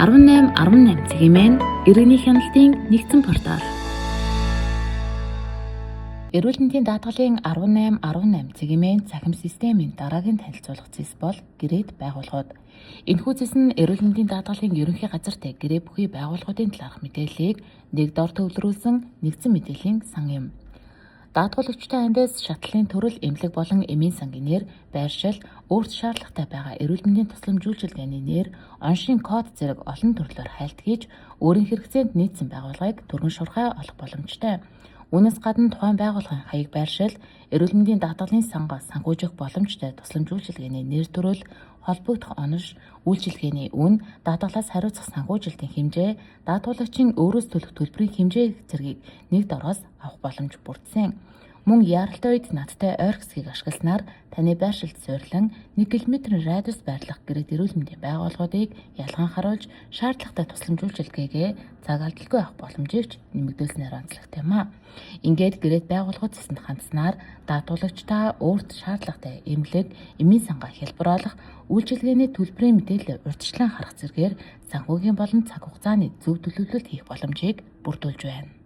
18 18 цэгмэн иргэний хяналтын нэгдсэн портал. Эрүүл мэндийн даатгалын 18 18 цэгмэн цахим системийн дараагийн танилцуулах зэс бол гэрээт байгууллагууд. Энэхүү зэс нь эрүүл мэндийн даатгалын ерөнхий газартай гэрээ бүхий байгууллагуудын талаарх мэдээллийг нэг дор төвлөрүүлсэн нэгдсэн мэдээллийн сан юм. Даатгуулагчтай андаас шатлалын төрөл, эмнэлэг болон эмийн сангийн нэр, байршил, өөрт шаардлагатай байгаа эрүүл мэндийн тусламж үйлчилгээний нэр, оншийн код зэрэг олон төрлөөр хайлт хийж өөрийн хэрэгцээнд нийцсэн байгууллагыг түргэн шуурхай олох боломжтой. Үүнээс гадна тухайн байгууллагын хаяг байршил, эрүүл мэндийн даатгалын сангаас санхүүжих боломжтой тусламж үйлчилгээний нэр төрөл, холбогдох онош, үйлчилгээний үн, даатгалаас хариуцах санхүүжилтийн хэмжээ, даатгуулагчийн өөрөөс төлөх төлбөрийн хэмжээ зэргийг нэг дороос авах боломж бүрдсэн. Мөн яаралтай үед надтай ойр хэсгийг ашигласнаар таны байршилд суурилан 1 км-ийн радиус байрлах гэрээт эрүүл мэндийн байгууллагуудыг ялган харуулж шаардлагатай тусламж үйлчилгээгээ цаг алдалгүй авах боломжийг ч нэмэгдүүлснээр онцлогтой юм а. Ингээд гэрээт байгууллагууд цэсэнд хандсанаар даатгуулагчдаа өөрт шаардлагатай эмнэлэг, эмийн сангаа хялбар олох, үйлчилгээний төлбөрийн мэдээлэл урьдчилан харах зэргээр санхүүгийн болон цаг хугацааны зөв төлөвлөлт хийх боломжийг бүрдүүлж байна.